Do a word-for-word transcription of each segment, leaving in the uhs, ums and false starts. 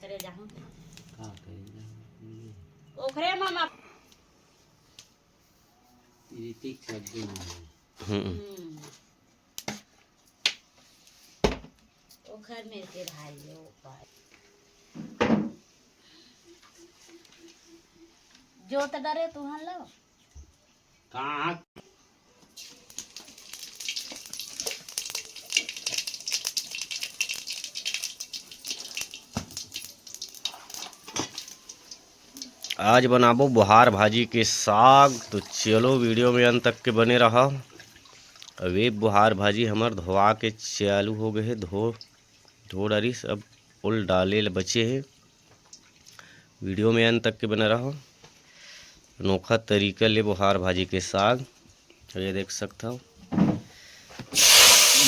करे जाहूं। का करे जाहूं? ओखरे मामा। ऋतिक सब्जी में है। हम्म। हम्म। ओखर मेर के भाई, ओ भाई। जोत डरे तुहन लो। कहाँ? आज बनाबो बोहार भाजी के साग, तो चलो वीडियो में अंत तक के बने रहा। अब ये बोहार भाजी हमर धोवा के चालू हो गए हे, धो, धो डारिस, अब ओल डाले ल बचे हे। वीडियो में अंत तक के बने रहो। अनोखा तरीका ले बोहार भाजी के साग, ये देख सकत हव,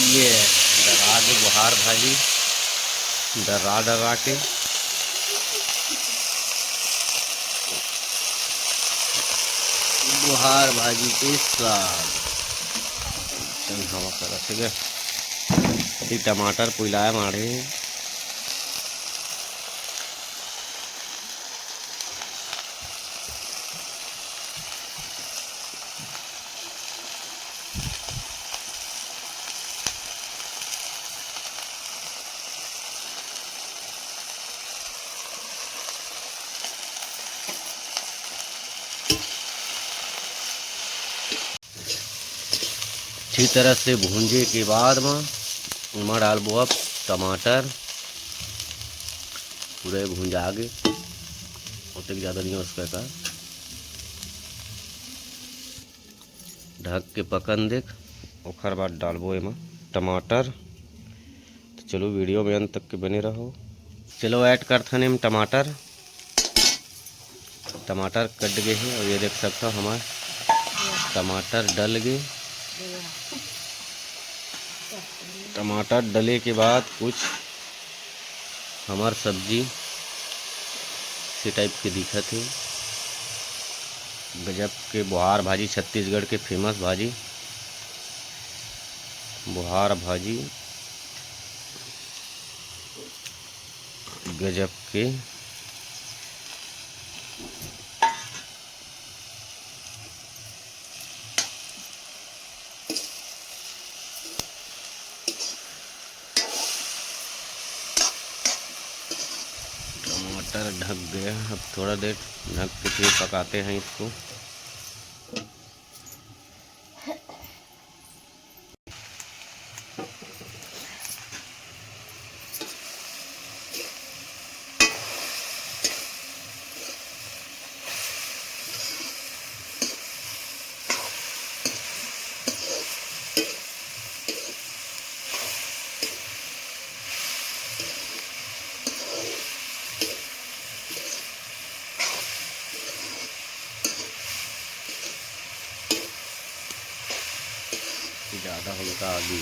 ये डरा के बोहार भाजी डरा डरा के बोहार भाजी के साग। चल, हवा करत हे गा। अभी टमाटर पुइलाए माढ़े हे। अच्छी तरह से भूंजे के बाद म एमा डालबो अब टमाटर, पूरे भुंजा गे, ओतेक ज़्यादा नहीं उसका का। ढक के पकन देख, ओखर बाद डालबो एमा टमाटर। तो चलो वीडियो में अंत तक के बने रहो। चलो ऐड करथन एम टमाटर। टमाटर कट गए हे और ये देख सकता हो हमार टमाटर डल गए। टमाटर डले के बाद कुछ हमार सब्जी से टाइप के दिखत हे। गजब के बोहार भाजी, छत्तीसगढ़ के फेमस भाजी बोहार भाजी। गजब के। टमाटर ढक गया, अब थोड़ा देर ढक के फिर पकाते हैं इसको। ज़्यादा हल्का आगी।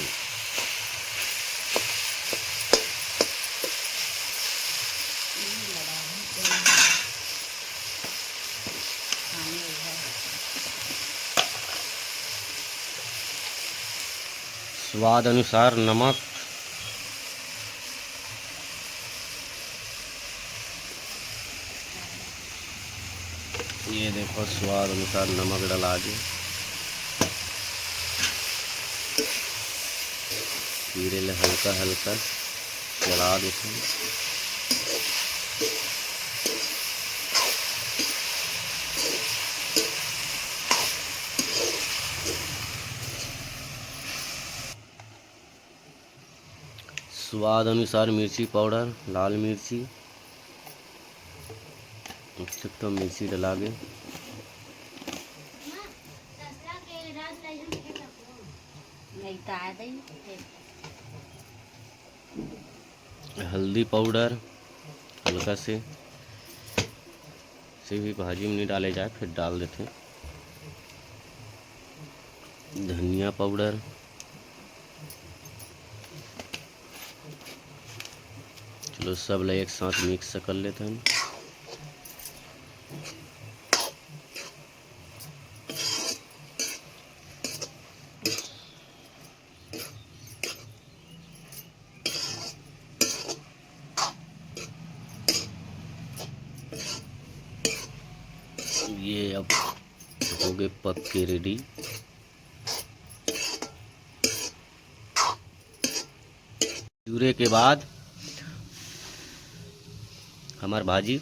स्वाद अनुसार नमक। ये देखो, स्वाद अनुसार नमक डला दे। फिर एला हल्का हल्का चला देथे। स्वाद अनुसार मिर्ची पाउडर, लाल मिर्ची, एक ठो मिर्ची डला गे। हल्दी पाउडर हल्का से, से भी भाजी में नहीं डाले जाए, फिर डाल देथे। धनिया पाउडर, चलो सब ला एक साथ मिक्स कर लेथन। ये अब हो गए पक के रेडी। चूरे के बाद हमार भाजी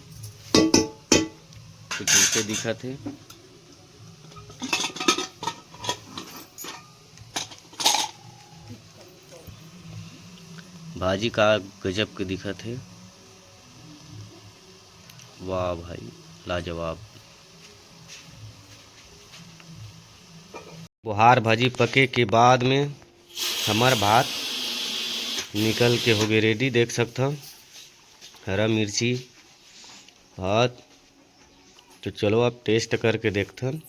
कुछ ऐसे दिखत हे। भाजी का गजब के दिखत हे। वाह भाई, लाजवाब। बोहार भाजी पके के बाद में हमर भात निकल के होगे रेडी, देख सकथव। हरा मिर्ची, भात। तो चलो, अब टेस्ट करके देखथन।